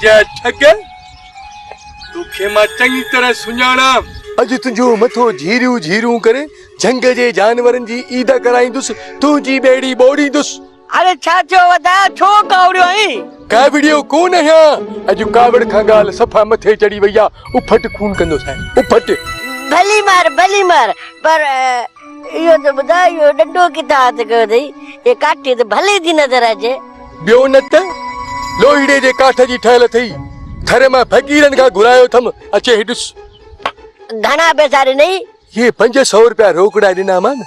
جا ٺڳ، توکي مان چڱي طرح سڃاڻان. اڄ تنهنجو مٿو جهيريون جهيريون ڪري جهنگ جي جانورن جي عيد ڪرائيندس، تنهنجي ٻيڙي ٻوڙيندس. اڙي ڇا ٿيو وڌاء، ڇو ڪاوڙيو آهين؟ ڪاوڙيو ڪو نه آهيان، اڄ ڪاوڙ کان ڳالهه صفا مٿي چڙهي وئي آ، اڦٽ خون ڪندوسانء، اڦٽ. ڀلي مار، ڀلي مار، پر اهو ته ٻڌاء اهو ڏنڊو ڪٿان هٿ ڪيو اٿئي؟ هيء ڪاٺي ته ڀلي ٿي نظر اچي. ٻيو نه ته لوهيڙي جي ڪاٺ جي ٺهيل اٿئي. ٿر مان فقيرن کان گهرايو اٿم، اچي هي ڏس. گهڻا پئسا ڏنئي؟ هي 500 رپيا روڪڙا ڏنامان،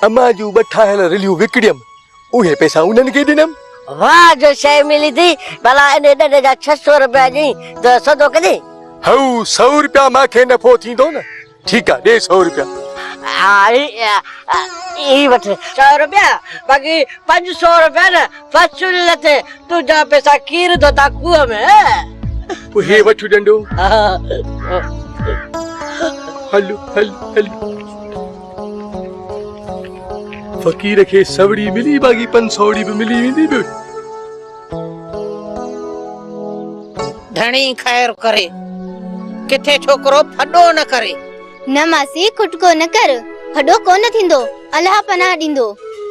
امان جون ٻه ٺاهيل رليون وڪڻيم، اهي پئسا انهن کي ڏنم. واهه جو شيء ملي ٿي، ڀلا انهي ڏنڊ جا 600 رپيا ڏئين ته سودو ڪندين؟ هائو، سئو رپيا مان کي نفعو ٿيندو نه. ٺيڪ آ، ڏي سئو رپيا. ها هي وٺ سئو رپيا، باقي 500 رپيا نه فصل تي تنهنجا پئسا کير ڌوتا کوهه ۾. پوء هي وٺ ڏنڊو. هل هل هل. فقير کي سوڙي ملي باقي پنج سوڙي به ملي ويندي ٻيو. ڌڻي خير ڪري، ڪٿي ڇوڪرو ڦڏو نه ڪري. نه ماسي کٽڪو نه ڪر، ڦڏو ڪونه ٿيندو، الله پناهه ڏيندو.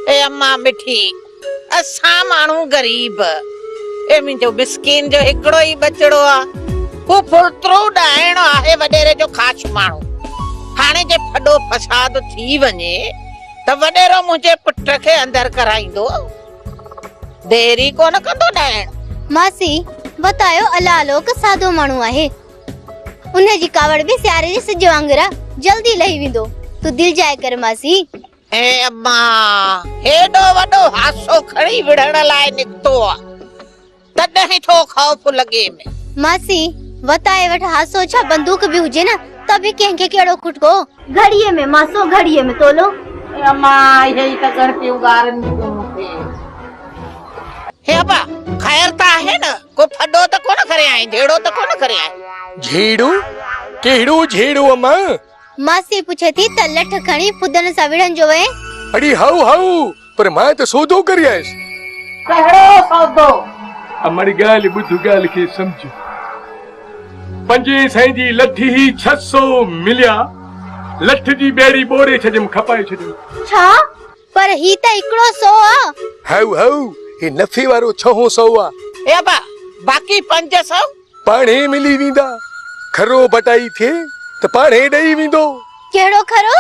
اي اما مٺي، اسان ماڻهو غريب، اي منهنجو مسڪين جو هڪڙو ئي ٻچڙو آ، هو ڦلترو ڏائڻ آهي وڏيري جو خاص ماڻهو، هاڻي جي ڦڏو فساد ٿي وڃي ته وڏيرو منهنجي پٽ کي اندر ڪرائيندو. دير ئي ڪونه ڪندو ڏائڻ. ماسي، وتايو الله لوڪ سادو ماڻهو آهي. ان جي ڪاوڙ به سياري جي سج وانگر آ، جلدي لهي ويندو. تون دلجاء ڪر ماسي. اي اما، هيڏو وڏو هاسو کڻي وڙهڻ لاء نڪتو آ. تڏهن ٿو خوف لڳيم. ماسي، وتائي وٽ هاسو ڇا بندوق به هجي نه ته به ڪنهن کي ڪهڙو کٽڪو. گهڙيء ۾ ماسو گهڙيء ۾ تولو. اي اما، اهي ئي ته ڳڻتيون ڳارن ٿيون مون کي. هي ابا، خير ته آهي نه؟ ڪو ڦڏو ته ڪونه ڪري آئين، جهيڙو ته ڪونه ڪري آئين؟ جهيڙو؟ ڪهڙو جهيڙو اما؟ ماسي پڇي ٿي ته لٺ کڻي ڦدن سان وڙهن جو وئين؟ اڙي هائو هائو، پر مان ته سودو ڪري آيس. ڪهڙو سودو؟ امڙ ڳالهه ٻڌ ڳالهه کي سمجهه. پنجين سئين جي لٺ هي 600 مليا. لٺ جي ٻيڙي ٻوڙي ڇڏيم کپائي ڇڏيم. ڇا؟ پر هي ته هڪڙو سئو آ. هائو هائو هي نفعي وارو ڇهون سئو آ. اي ابا باقي 500؟ پاڻهي ملي ويندا. کرو بٽائي ٿئي ته پاڻهي ڏئي ويندو. ڪهڙو کرو؟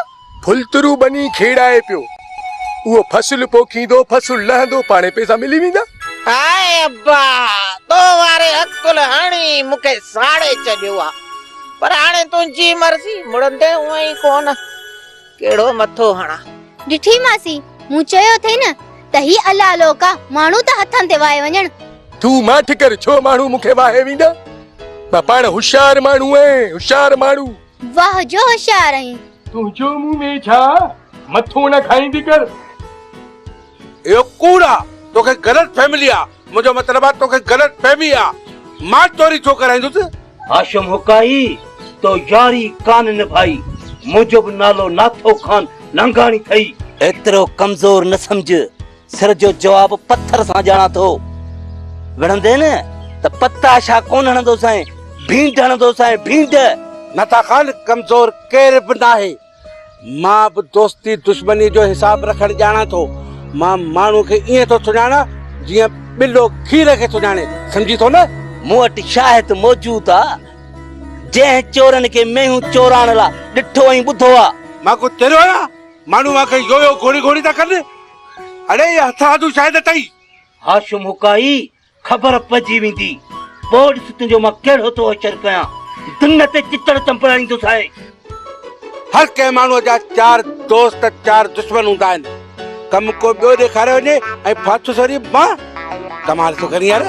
ڦلترو ٻني کيڙائي پيو. اهو فصل پوکيندو، فصل لهندو، پاڻهي پئسا ملي ويندا. هاء ابا، تو واري عقل هڻي مون کي ساڙي ڇڏيو آ. پر هاڻي تنهنجي مرضي، مڙندين هونئن ئي ڪونه. ڪهڙو مٿو هڻان. ڏٺي ماسي، مون چيو اٿئي نه ته هي الله لوڪ آ، ماڻهو ته هٿن تي واهي وڃڻ. تون ماٺ ڪر، ڇو ماڻهو مون کي واهي ويندا؟ مان پاڻ هوشيار ماڻهو آهيان، هوشيار ماڻهو. واهه جو هوشيار آهين. تنهنجو مون ۾ ڇا، مٿو نه کائيندي ڪر. اهو ڪوڙ آ، توکي غلط فيملي آ، منهنجو مطلب آ توکي غلط فهمي آ، مان چوري ڇو ڪرائيندس؟ هاشم هڪائي، تو ياري ڪانه نڀائي، منهنجو به نالو ناٿو خان لانگاڻي ٿئي. ايترو ڪمزور نه سمجهه، سر جو جواب پٿر سان ڄاڻان ٿو. وڙهندين نه ته پتاشا ڪونه هڻندوسانء، ڀينڊ هڻندوسانء، ڀينڊ. ناٿا خان ڪمزور ڪير به ناهي. مان به دوستي دشمني جو حساب رکڻ ڄاڻان ٿو. مان ماڻهو کي ائين ٿو سڃاڻان جيئن ٻلو کير کي سڃاڻي، سمجهين ٿو نه؟ مون وٽ شاهد موجود آ، جنهن چورن کي مينهون چورائڻ لا ڏٺو ۽ ٻڌو آ. مان ڪو چريو آهيان؟ ماڻهو مان کي يو يو گهوڙي گهوڙي ٿا ڪن. اڙي اهي هٿرادو شاهد اٿئي. هاشم هڪائي، خبر پئجي ويندي. پوء ڏس تنهنجو مان ڪهڙو ٿو حشر ڪيان. دن تي چچڙ چنبڙائيندوسانء. هر ڪنهن ماڻهوء جا چار دوست چار دشمن هوندا آهن. ڪم ڪو ٻيو ڏيکاريو وڃي ۽ ڦاٿس وري مان. ڪمال ٿو ڪرين يار.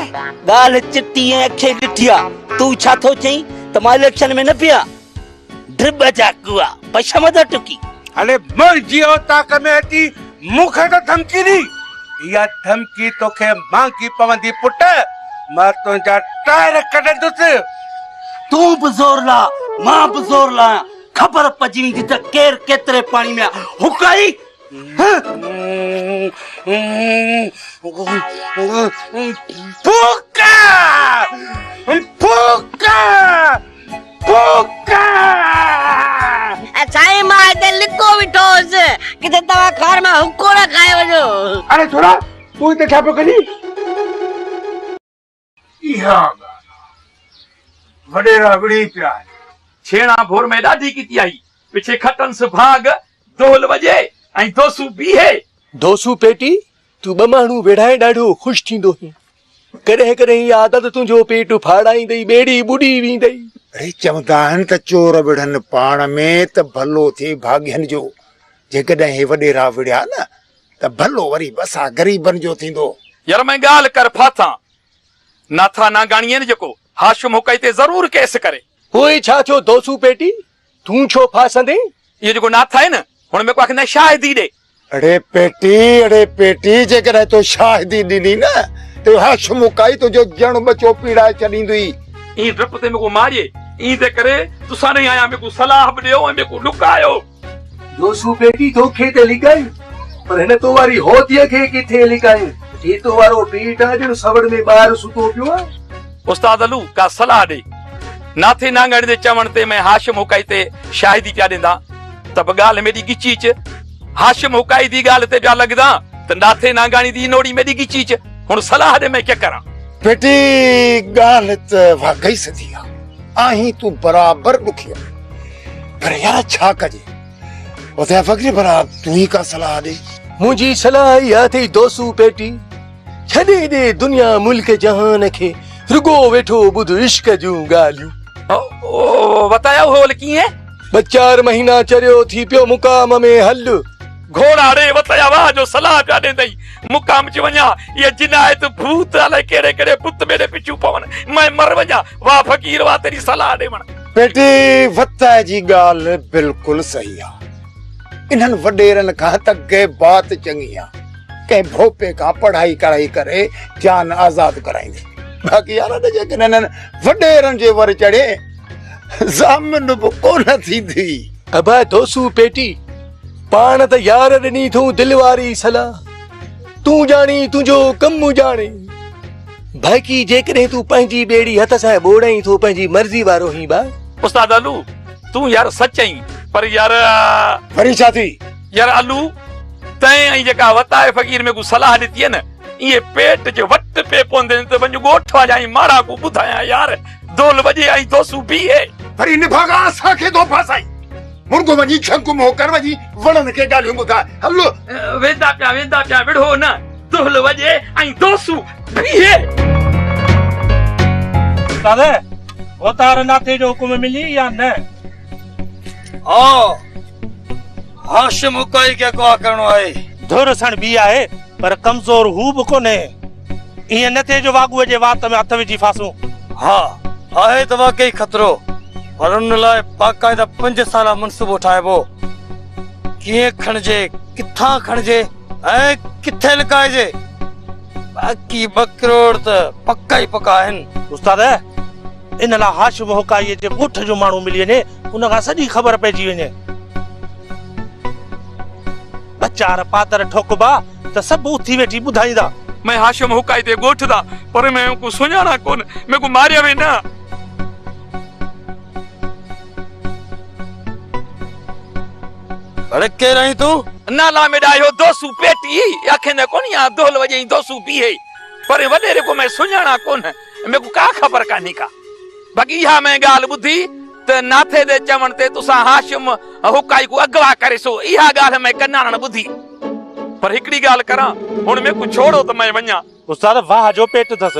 ڳالهه چٽي ۽ اکين ڏٺي آ. تون ڇا ٿو چئين ته مان اليڪشن ۾ نه بيهان؟ ڊٻ جا ڪوئا پشم ٿا ٽڪي. هلي منهنجي اوطاق ۾ اچي مون کي ٿو ڌمڪي ڏين. اها ڌمڪي توکي مهانگي پوندي پٽ. مان تنهنجا ٽائر ڪڍندس. تون به زور لا، مان به زور لايان. خبر پئجي ويندي ته ڪير ڪيتري پاڻي ۾ آ. هڪائي! ڦوڪ! ڦوڪ! ڦوڪ! ۽ سائين مان هتي لڪو ويٺو هوس، ڪٿي توهان کار مان حڪو نه کائي وڃو. اڙي ڇورا، تون هتي ڇا پيو ڪرين؟ اها ڳالهه آ، وڏيرا وڙهي پيا آهن. ڇيڻا ڀور ۾ ڏاڍي ڪتي آئي، پڇي کٽنس ڀاڳ، دهل وڄي ۽ دوسو بيهي. دوسو پيٽي، تون ٻه ماڻهو ويڙهائي ڏاڍو خوش ٿيندو هئين. ڪڏهن ڪڏهن اها عادت تنهنجو پيٽ ڦاڙائيندئي، ٻيڙي ٻڏي ويندئي. اڙي چوندا آهن ته چور وڙهن پاڻ ۾ ته ڀلو ٿئي ڀاڳين جو. جيڪڏهن هي وڏيرا وڙهيا نه ته ڀلو وري به اسان غريبن جو ٿيندو. يار مين ڳالهه ڪر ڦاٿان. ناٿا نانگاڻي نه جيڪو هاشم هڪئي تي ضرور ڪيس ڪري. پوء ڇا ٿيو دوسو پيٽي، تون ڇو ڦاسندين؟ اهو جيڪو ناٿا آهي نه هن ميڪو آکي نه شاهدي ڏي. اڙي پيٽي، اڙي پيٽي، جيڪڏهن تو شاهدي ڏني نه ته اهو هاشم هڪائي تنهنجو جڻ ٻچو پيڙائي ڇڏيندوئي. اين ڊپ تي ميڪو ماري، اين تي ڪري تسان ڏي آيان ميڪو صلاح به ڏيو ۽ ميڪو لڪايو. دوسو پيٽي توکي ته لڪايون پر هن تو واري هوتيء کي ڪٿي لڪايون؟ هي تو وارو پيٽ آ ڄڻ سوڙ ۾ ٻار ستو پيو آ. استاد علو ڪا صلاح ڏي. ناٿي نانگڻ جي چوڻ تي مين هاشم هڪائي تي شاهدي پيا ڏيندا ته به ڳالهه ميڏي ڳچي چ هاشم هڪائي the ڳالهه تي پيا لڳدا ته ناٿي نانگاڻي the نوڙي ميڏي ڳچي چ هڻ صلاح ڏي مين ڪي ڪران. پيٽي ڳالهه ته واقعي سڌي آ. آهين تون برابر ڏکيو پر يار ڇا ڪجي وتايا فقير ڀلا تون ئي ڪا صلاح ڏي. منهنجي صلاح اها اٿئي دوسو پيٽي ڇڏي ڏي دنيا ملڪ جهان کي رڳو ويٺو ٻڌ عشق جون ڳالهيون. وتايا اهو ڪيئن؟ ٻه چار مهينا چريو ٿي پيو مقام ۾ هل. گهوڙا ڙي وتايا واهه جو صلاح پيا ڏيندئي مقام چ وڃان اهي جنايت ڀوت الائي ڪهڙي ڪهڙي بت ميڏي پڇون پون مين مر وڃان واهه فقير واهه تيري صلاح ڏيوڻ. پيٽي وتايي جي ڳالهه بلڪل صحيح آ انهن وڏيرن کان ته غيبات چڱي آ ڪنهن ڀوپي کان پڙهائي ڪڙهائي ڪري جان آزاد ڪرائيندي باقي يار جيڪڏهن انهن وڏيرن جي ور چڙهي ضامن به ڪونه ٿيندي. ابا دوسو پيٽي پاڻ ته يار ڏني ٿون دل واري صلاح تون ڄاڻي تنهنجو ڪم ڄاڻي باقي جيڪڏهن تون پنهنجي ٻيڙي هٿ سان ٻوڙائين ٿو پنهنجي مرضي وارو هين با. استاد علو تون يار سچ آهين پر يار. وري ڇا ٿي؟ يار علو تنهن ۽ جيڪا وتائي فقير ميڪو صلاح ڏتي نه ايئن پيٽ جي وٽ پئي پوندين ته وڃ ڳوٺ واريان ۽ ماڙا ڪو ٻڌايان يار دول وڄي ۽ دوسو بيهي. وري نڀاڳا اسان کي ٿو ڦاسائين. مرڳو وڃي جهنگ منهن ڪر وڃي وڻن کي ڳالهيون ٻڌاء هل. ويندا پيا ويندا پيا وڙهو نه دهل وڄي ۽ دوسو بيهي. استاد ڀوتار ناٿي جو حڪم ملي يا نه؟ ها هاشم اڪائي کي اغوا ڪرڻو آهي. ڌر سڻڀي آهي پر ڪمزور هو به ڪونهي. ائين نه ٿئي جو واڳوء جي وات ۾ هٿ وجهي ڦاسون. ها، آهي ته واقعي خطرو، پر ان لاء باقاعده پنج سالا منصوبو ٺاهبو. ڪيئن کڻجي، ڪٿان کڻجي ۽ ڪٿي لڪائجي. باقي ٻه ڪروڙ ته پڪا ئي پڪا آهن. استاد، ان لاء هاشم هوڪائيء جي ڳوٺ جو ماڻهو ملي وڃي، ان کان سڄي خبر پئجي وڃي. ٻه چار پادر ٺوڪبا ته سڀ اٿي ويٺي ٻڌائيندا. مين هاشم هوڪائي تي ڳوٺ دا پر مين اونکون سڃاڻان ڪون، ميکون ماريا وي نه. اڙي ڪير آهين تون؟ نالا ميڏا اهو دوسو پيٽي اکين ڪونهي آ دهل وڄائين دوسو بيهي پر وڏيري ڪو مين سڃاڻان ڪون، ميکون ڪا خبر ڪانهي ڪا. باقي اها مين ڳالهه ٻڌي ته ناٿي the چوڻ تي تسان هاشم هوڪائي ڪو اغوا ڪري سو اها ڳالهه مين ڪناڻڻ ٻڌي. پر هڪڙي ڳالهه ڪران هڻ ميڪون ڇوڙو ته مين وڃان. استاد واهه جو پيٽ اٿس.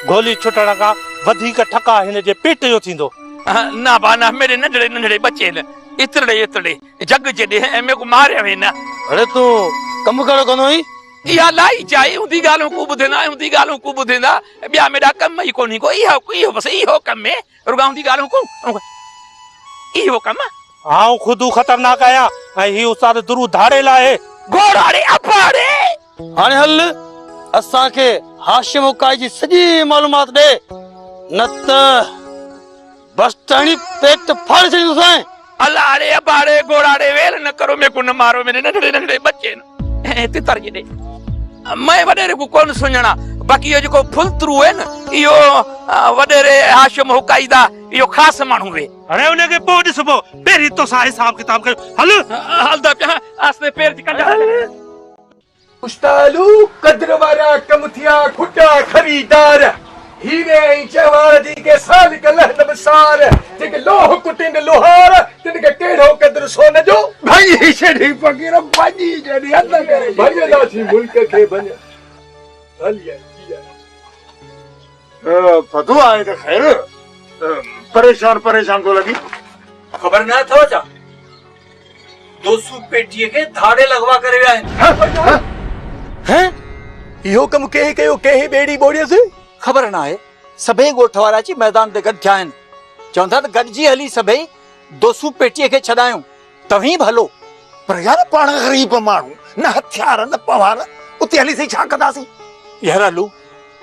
گولي ڇٽڻ کان وڌيڪ ٺڪاء هن جي پيٽ جو ٿيندو. نه با نه ميڏي ننڍڙي ننڍڙي ٻچي نه اترڙي اترڙي جڳ جيڏي ۽ ميڪون ماريا وي نه. اڙي تون ڪم ڪهڙو ڪندو آهين؟ اها لائي چائي هوندي ڳالهون ڪو ٻڌندا ۽ هوندي ڳالهون ڪو ٻڌندا ٻيا ميڏا ڪم ئي ڪونهي ڪو اهو اهو بس اهو ڪم هي رڳا هوندي ڳالهون ڪو اهو ڪم. آئون خود خطرناڪ آهيان ۽ هي استاد درو ڌاڙيل آهي. گهوڙا ڙي ابا ڙي. هاڻي هل اسان کي هاشم اڪائي جي سڄي معلومات ڏي نه ته. بس ٽهڻي پيٽ ڦاڙي ڇڏيندوسانء. الا ڙي ابا ڙي گهوڙا ڙي ويل نه ڪرو ميڪون نه مارو ميري ننڍڙي ننڍڙي ٻچي نه تتر جي ڏي. مئين وڏيري کون ڪونه سڃاڻان، باقي اهو جيڪو ڦلترو اهي نه، اهو وڏيري هاشم حڪائيدا اهو خاص ماڻهو اهي. اڙي ان کي پوء ڏسبو، پهرين توسان حساب ڪتاب ڪيون، هل. هلدا پيا آستي پير جي ڪنڊ هل. اشتعالو قدر وارا ڪم ٿيا کٽا خريدار، هيري ۽ جواهر جي ڪي سالڪ لهن به سار، جيڪي لوهه ڪٽين لوهار، تن کي ڪهڙو قدر سون جو. ڀڃي ڇڏي فقير ڀڃي ڇڏي هٿ ڪري ڇڏي. ڀڃنداسين ملڪ کي ڀڃ هلي آء ٿي آء. ڦتو آهي ته خير پريشان پريشان ٿو لڳين. خبر نه اٿو ڇا؟ دوسو پيٽيء کي ڌاڙيل اغوا ڪري ويا آهن. هين؟ اهو ڪم ڪنهن ڪيو؟ ڪنهن ٻيڙي ٻوڙيس؟ خبر ناهي. سڀئي ڳوٺ وارا اچي ميدان تي گڏ ٿيا آهن. چون ٿا ته گڏجي هلي سڀئي دوسو پيٽيء کي ڇڏايون. توهين به هلو. پر يار پاڻ غريب ماڻهو، نه هٿيار نه پنهوار، اتي هلي سهي ڇا ڪنداسين؟ يار هلو،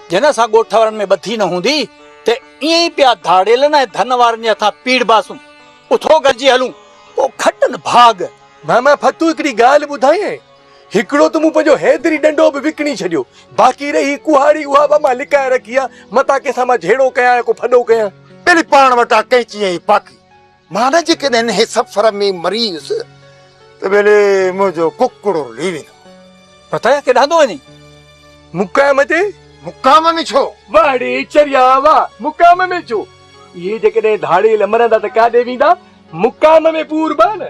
جنھن سان ڳوٺ وارن ۾ ٻڌي نه هوندي ته ائين ئي پيا ڌاڙيلن ۽ ڌن وارن جي هٿان پيڙباسون. اٿو گڏجي هلون، پوء کٽن ڀاڳ. ماما ڦتو هڪڙي ڳالهه ٻڌايانء، هڪڙو ته مون پنهنجو حيدري ڏنڊو به وڪڻي ڇڏيو، باقي رهي ڪهاڙي اها به مان لڪائي رکي آ، متان ڪنهن سان مان جهيڙو ڪيان يا ڪو ڦڏو ڪيان. ٻيلي پاڻ وٽان ڪئنچي ۽ پاڪي، مان نه جيڪڏهن انهي سفر ۾ مري ويس ته ٻيلي منهنجو ڪڪڙو رلي ويندو. پتايا ڪيڏانهن ٿو وڃين؟ مقام تي. مقام ۾ ڇو؟ واهه ڙي چريا واهه، مقام ۾ ڇو؟ اهي جيڪڏهن ڌاڙيل مرندا ته ڪاڏي ويندا؟ مقام ۾ پوربا نه،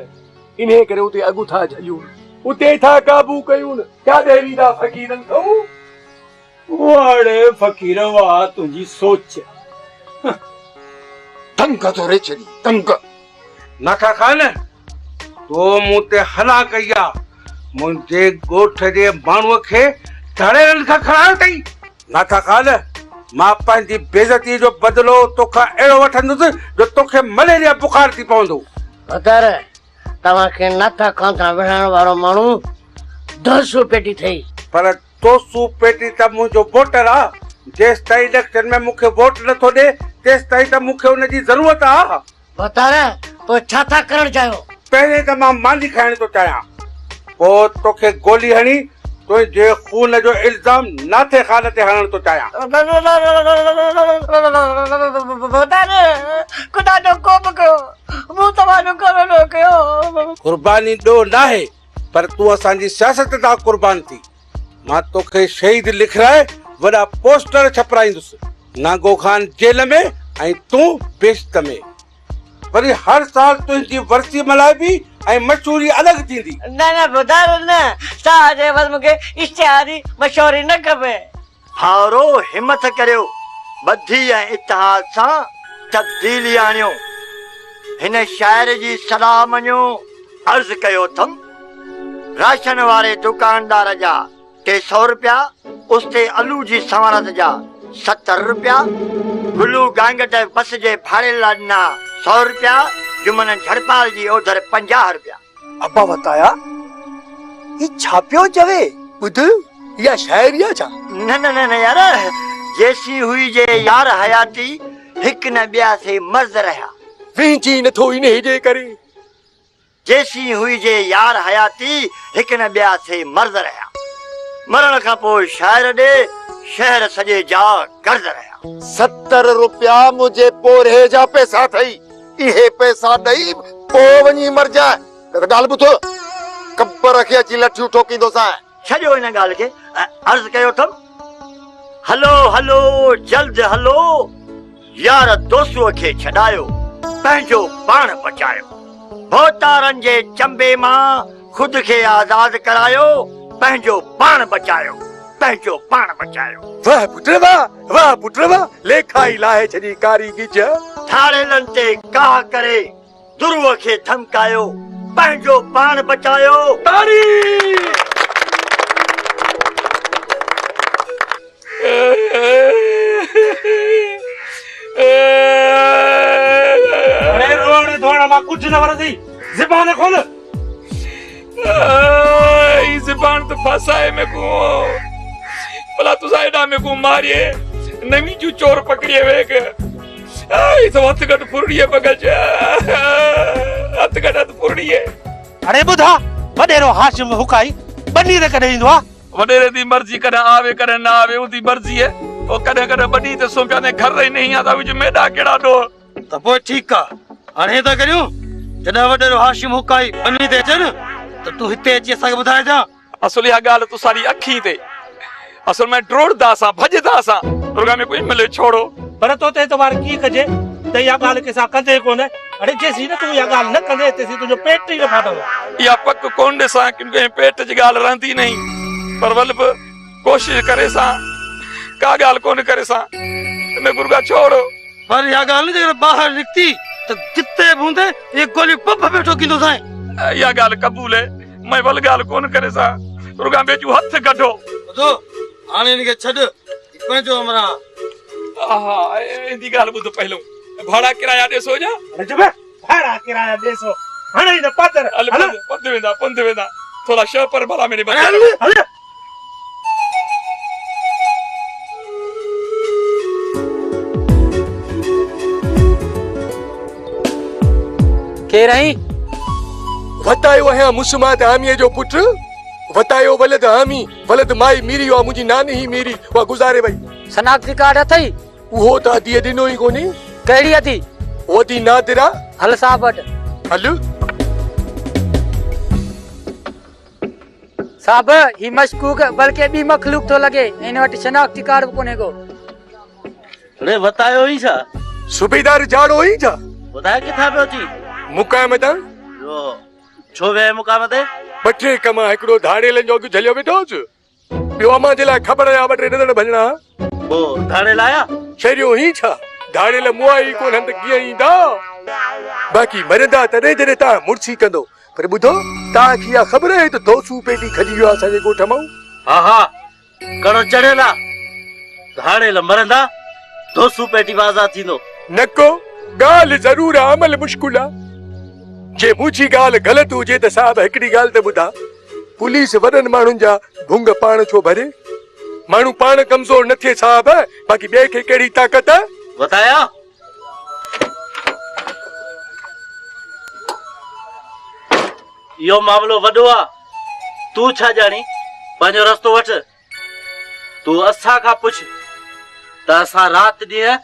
انهيء ڪري اتي اڳ ٿا جهليون، اتي ٿا قابو ڪيون، ڪاڏي ويندا فقيرن کئون؟ واهه ڙي فقير واهه تنهنجي سوچ. تنگ ٿو ري ڇڏي تنگ. ناکا خان، تو مون تي هلا ڪئي آ، منهنجي ڳوٺ جي ماڻهوء کي ڌاڙيلن کان کڻايو اٿئي. ناٿا خان، مان پنهنجي بيعزتيء جو بدلو توکان اهڙو وٺندس جو توکي مليريا بخار ٿي پوندو. ڀتر، توهان کي ناٿا خان سان وڙهائڻ وارو ماڻهو دوسو پيٽي ٿئي. پر دوسو پيٽي ته منهنجو ووٽر آ، جيستائين اليڪشن ۾ مون کي ووٽ نٿو ڏي، تيستائين ته مون کي ان جي ضرورت آ. ڀتار، پوء ڇا ٿا ڪرڻ چاهيو؟ پهرين ته مان ماني کائڻ ٿو چاهيان، پوء توکي گولي هڻي تنهنجي خون جو الزام ناٿي خان تي هڻڻ ٿو چاهيان. ڀتار، خدا جو ڪوپ ڪيو، مون توهان جو ڪهڙو ڏوهه ڪيو؟ قرباني ڏوهه ناهي، پر تون اسان جي سياست تان قربان ٿي. مان توکي شهيد لکرائي وڏا پوسٽر ڇپرائيندس. نانگو خان جيل ۾ ۽ تون بهشت ۾. وري هر سال تنهنجي ورسي ملهائبي ۽ مشهوري الڳ ٿيندي. نه نه ٻڌايو نه ساهه جي عيوض مون کي اشتهاري مشهوري نه کپي. ڀائرو همٿ ڪريو، ٻڌي ۽ اتحاد سان تبديلي آڻيو. هن شاعر جي صلاح مڃو، عرض ڪيو اٿم، راشن واري دڪاندار جا 300 رپيا، استي الو جي سنوارت جا 70 رپيا، گلو گانگٽ بس جي ڀاڙي لاء ڏنا سئو رپيا، جمن جھڙپال جي اوڌر 50 رپيا. ابا وتايا، هي ڇا پيو چوي؟ ٻڌ، اها شاعري آ ڇا؟ نه نه نه يار، جيسين هئي جي يار حياتي، هڪ نه ٻيا سي مرض رهيا. وهنجي نٿو انهيء جي ڪري. جيسين هئي جي يار حياتي، هڪ نه ٻيا سي مرض رهيا. مرڻ کان پوء شاعر ڏي، شهر سڄي جا قرض رهيا. 70 روپيا منهنجي پورهيي جا پئسا اٿئي، اهي پئسا ڏئي پوء وڃي مرجانء، نه ته ڳالهه ٻڌ، قبر کي اچي لٺيون ٺوڪيندوسانء. ڇڏيو ان ڳالهه کي، عرض ڪيو اٿم، هلو هلو جلد هلو، يار دوسوء کي ڇڏايو، پنهنجو پاڻ بچايو. ڀوتارن جي چنبي مان خود کي آزاد ڪرايو، پنهنجو پاڻ بچايو، پنهنجو پاڻ بچايو. واهه پٽ واهه، واهه پٽ واهه، ليکا ئي لاهي ڇڏي ڪاري ڳجهه. ڌاڙيلن تي ڪاهه ڪري دروء کي ڌمڪايو، پنهنجو پاڻ بچايو. تاڙي! اڙي روئڻ ڌوئڻ مان ڪجهه نه ورندي، زبان کول. هي زبان ته ڦاسائي ميڪون، ڀلا تسان ايڏا ميڪون ماريئي، نوين جون چور پڪڙيئي ويگ. اي تو هٿ گڏ ڦرڙيء بغل چ هٿ گڏ هٿ ڦرڙيء. اڙي ٻڌا، وڏيرو هاشم هڪائي ٻني تي ڪڏهن ايندو آ؟ وڏيري the مرضي ڪڏهن آوي ڪڏهن نه آوي اودي مرضي اي. او ڪڏهن ڪڏهن ٻني تي سمهه پيا ۽ گهر رهي نهين آندا وچ ميڏا ڪهڙا ڏوهه. ته پوء ٺيڪ آ. هاڻي ائين ٿا ڪريون جڏهن وڏيرو هاشم هڪائي ٻني تي اچي نه ته تون هتي اچي اسان کي ٻڌائجان. اصل اها ڳالهه تساڏي اکين تي. اصل ۾ ڊوڙدا اسان ڀڄدا اسان رڳا ميڪو ملي ڇوڙو. پر تو تي اعتبار ڪيئن ڪجي ته اها ڳالهه ڪنهن سان ڪندين ڪونه. اڙي جيسين نه تون اها ڳالهه نه ڪندين تيسين تنهنجو پيٽ ئي نه ڦاٽندو. اها پڪ ڪونه ڏسان ڪن ڪنهن پيٽ جي ڳالهه رهندي نهين پر ول به ڪوشش ڪريسان ڪا ڳالهه ڪونه ڪريسان ميڪو رڳا ڇوڙو. پر اها ڳالهه نه جيڪڏهن ٻاهر نڪتي ته جتي به هوندين اهي گوليون پنڀ ۾ ٺوڪيندوسانء. اها ڳالهه قبول هي. مئي ول ڳالهه ڪونه ڪريسان رڳا ميجون هٿ ڪڍو. ٻڌو هاڻي هن کي ڇڏ هي پنهنجو همراهه. آها ايندي ڳالهه ٻڌ پهلون ڀاڙا ڪرايا ڏيسو يا. اڙي چپ ڀاڙا ڪرايا ڏيسو هاڻي ئي نه پادر هل پنڌ ويندا پنڌ ويندا ٿورا شهپر ڀلا ميري بچا. هل هل. ڪير آهين؟ وتايو آهيان مسمات حاميء جو پٽ، وتايو ولد حامي، ولد مائي ميري اها منهنجي ناني هئي ميري، اها گذاري وئي. شناختي ڪارڊ اٿئي؟ اهو ته اديء ڏنو ئي ڪونهي. ڪهڙي ادي؟ او ادي نادره. هل صاحب وٽ. هل. صاحب، هي مشڪوڪ بلڪه ٻي مخلوق ٿو لڳي، هن وٽ شناختي ڪارڊ به ڪونهي ڪو. اڙي وتايو هئين ڇا؟ صوبيدار جاڙو هئين ڇا؟ ٻڌاء ڪٿان پيو اچين؟ مقام تان. ڇو ويهين مقام تي؟ ٻه ٽي ڪم هڪڙو ڌاڙيلن جو اڳ جهليو ويٺو هوس، ٻيو امان جي لاء خبر جا ٻه ٽي ڏندڻ ڀڃڻا ها. پوء ڌاڙيل آيا؟ چريو هئين ڇا؟ ڌاڙيل مئا ئي ڪونهن ته ڪيئن ايندا؟ باقي مرندا تڏهن جڏهن توهان مڙسي ڪندو. پر ٻڌو، توهان کي اها خبر آهي ته دوسو پيٽي کڄي ويو آهي اسان جي ڳوٺ مان؟ ها ها، ڪڻو چڙهيل آ، ڌاڙيل مرندا، دوسو پيٽي به آزاد ٿيندو. نه ڪو، ڳالهه ضرور آ، عمل مشڪل آ. جي منهنجي ڳالهه غلط هجي ته صاحب هڪڙي ڳالهه ته ٻڌاء، پوليس وڏن ماڻهن جا ڀونگ پاڻ ڇو ڀري؟ ماڻهو پاڻ ڪمزور نه ٿئي صاحب، باقي ٻئي کي ڪهڙي طاقت؟ وتايا! اهو معاملو وڏو آ، تون ڇا ڄاڻين، پنهنجو رستو وٺ. تون اسان کان پڇ ته اسان رات ڏينهن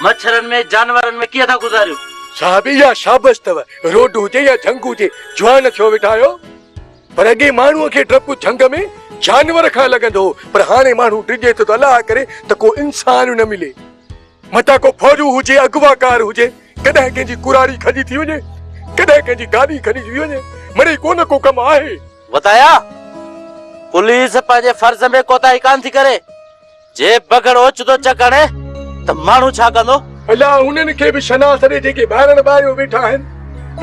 مڇرن ۾ جانورن ۾ ڪيئن ٿا گذاريون. صاحب اها شابس اٿو، روڊ هجي يا جهنگ هجي، جوان ٿيو ويٺا آهيو. پر اڳي ماڻهوء کي ڊپ جهنگ ۾ جانور کان لڳندو هو، پر هاڻي ماڻهو ڊڄي ٿو ته الله ڪري ته ڪو انسان نه ملي. متان ڪو ڦورو هجي، اغواڪار هجي، ڪڏهن ڪنهن جي ڪراڙي کڄي ٿي وڃي، ڪڏهن ڪنهن جي گاڏي کڄي ٿي وڃي، مڙئي ڪو نه ڪو ڪم آهي. وتايا، پوليس پنهنجي فرض ۾ ڪوتاهي ڪانه ٿي ڪري. جي بگهڙ اوچتو چڪ هڻي ته ماڻهو ڇا ڪندو؟ الله انهن کي به شناس ڏي جيڪي ٻارڻ ٻاريو ويٺا آهن.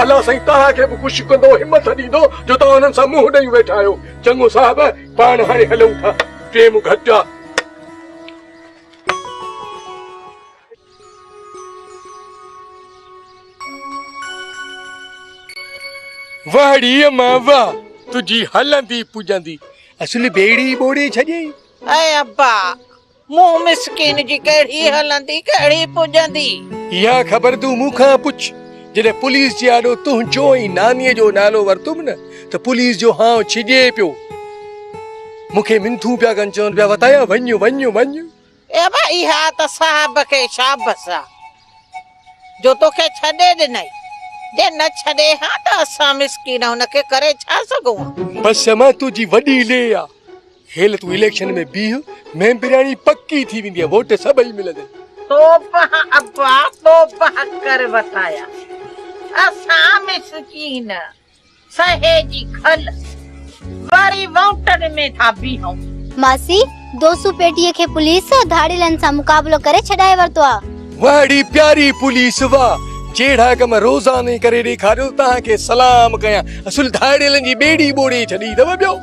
الله سائين توهان کي به خوش ڪندو، همٿ ڏيندو جو توهان انهن سان منهن ڏيون ويٺا آهيو. چڱو صاحب، پاڻ هاڻي هلون ٿا. ٽيم گهٽ آ. واهه ڙي امان واهه، تنهنجي هلندي پڄندي اصل ٻيڙي ٻوڙي ڇڏيئي. اي ابا، مون مسڪين جي ڪهڙي هلندي ڪهڙي پڄندي. اها خبر تون مون کان پڇ، جڏهن پوليس جي آڏو تنهنجو ۽ نانيء جو نالو ورتم نه ته پوليس جو هانء ڇڄي پيو. مون کي منٿون پيا ڪن چون پيا وتايا وڃ وڃ وڃ. اي ابا اها ته صاحب کي شابس آ جو توکي ڇڏي ڏنائين، جي نه ڇڏي ها ته اسان مسڪين هن کي ڪري ڇا سگهون ها. بس امان تنهنجي وڏي لي آ. هيل تون اليڪشن ۾ بيهه، ميمبرياڻي پڪي ٿي ويندينء، ووٽ سڀئي ملندئي. توبه ابا توبه ڪر وتايا، اسان مسڪين سهي جي کل وري ووٽن ۾ ٿا بيهون. ماسي، دوسو پيٽيء کي پوليس ڌاڙيلن سان مقابلو ڪري ڇڏائي ورتو آ. واهه ڙي پياري پوليس واهه، جهڙا ڪم روزاني ڪري ڏيکاريو، توهان کي سلام ڪيان، اصل ڌاڙيلن جي ٻيڙي ٻوڙي ڇڏي اٿو ٻيو.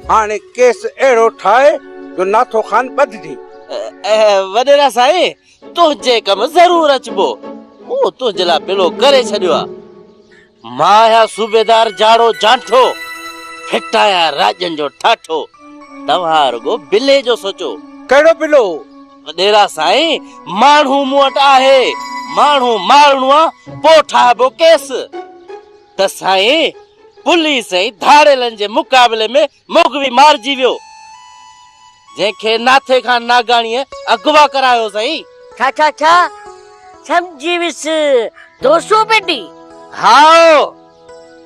هاڻي ڪيس اهڙو ٺاهي جو ناٿو خان ٻڌجي. وڏيرا سائين، تنهنجي ڪم ضرور اچبو. مون تنهنجي لاء بلو ڪري ڇڏيو آ. مان آهيان صوبيدار جاڙو جانٺو، ڦٽ آهيان راڄن جو ٺاٺو. توهان رڳو بلي جو سوچو. ڪهڙو بلو؟ وڏيرا سائين، ماڻهو مون وٽ آهي. ماڻهو مارڻو آ، پوء ٺاهبو ڪيس. ته سائين! پوليس ۽ ڌاڙيلن جي مقابلي ۾ مغوي مارجي ويو، جنهن کي ناٿي خان ناگاڻيء اغوا ڪرايو سائين. ڇا ڇا ڇا؟ سمجهي ويس، دوسو پيٽي؟ هائو،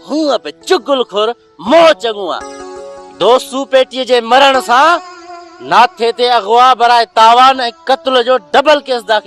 هونء به چغل خور منهن چڱو آ. دوسو پيٽيء جي مرڻ سان ناٿي تي اغوا براء تاوان ۽ قتل جو ڊبل ڪيس داخل.